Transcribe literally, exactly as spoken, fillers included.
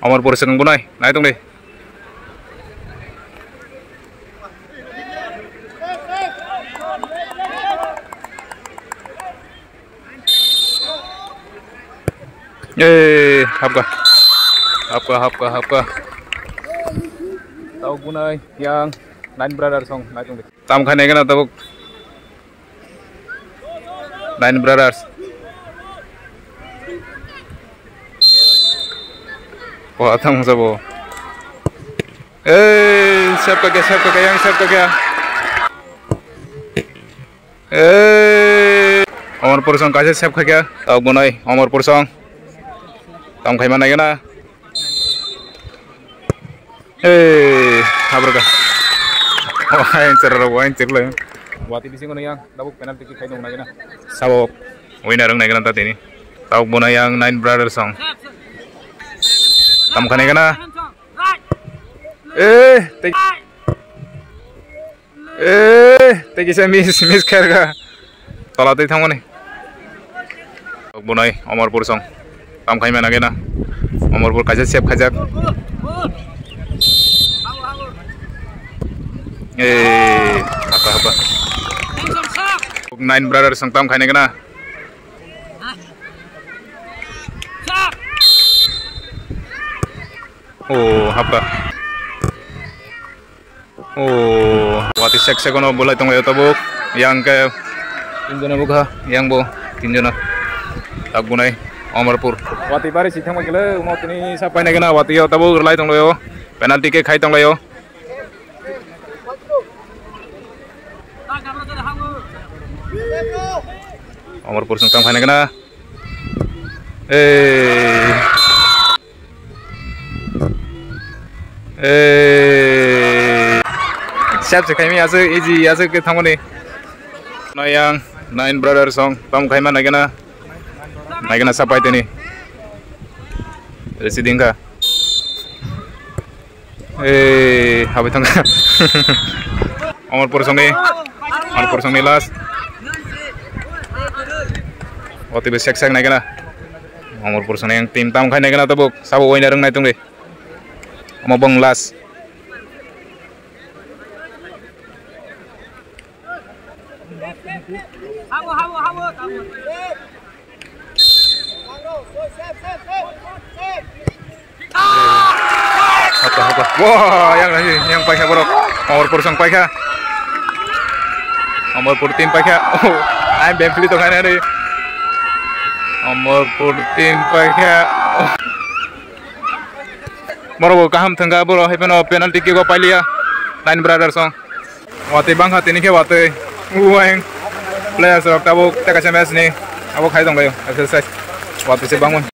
Amarpur swkang bunai, nai tong di. Eh, hapka. Hapka, hapka, hapka. Tau bunai yang Nine Brothers song, nai tong di. Tam khai nai gana tabuk. Nine Brothers. Wah, tang sabo. Eh, sep kake, sep kake, yang sep kake. Eh, Amarpur song kaisa sep kake. Tau bunai, Amarpur song. Tam khai ma nai gana. Eh, habraka. Oh, hai, cerra, wah, cerra. Wati bisingo nang yang, tabuk penalty kick khai dong nai gana. Sabo, winner wng nai gana ta tini. Tabuk bono yang Nine Brothers song. Tam khai nai gana. Eh, tei. Eh, tei kisa miss, miss kherga. Tola tei thangmani. Bunai Amarpur song. Tam khai mana gena. Amarpur kaisa sep khaijak. Eh, hapa, hapa. Nine Brothers song tam khai na gena. Oh, hapa. Oh, wati sek sek ono bulai tonglaio tabuk. Yang ke tinjona bukha, yang bo tinjona. Tak bunai Amarpur. Wati bari si thangma kile, umo tini sa paina gena wati yo tabuk rwlai tonglaio. Penalty kick khai tonglaio. Amarpur song tang paina gena. Eh. Eh. Sep se khaimi aswk easy aswk ke thangmani. No yang Nine Brothers song tam khaima naigena. Naigena sapai tini. Resi dingka. Eh, habai thangkha. Amarpur songni, Amarpur songni last. O T B sek sek naikana. Amarpur songni yang team tam khai naikana tabuk. Sabo winner wng nai tongdi. Omo bong last. Hapa, hapa. Wah, yang lagi, yang paikha borok. Amarpur song paikha. Amarpur team paikha. Oh, I'm Bempli to khaina ri. Amarpur team paikha. Oh. Borok bo kaham thangkha, borok hai phano penalty kick o pailiya. Nine Brothers song. Watwi bangkha tini khe watwi. Uaing players rok tabuk tei kaisa match ni abo khai tonglaio exercise. Watwi se bangmani.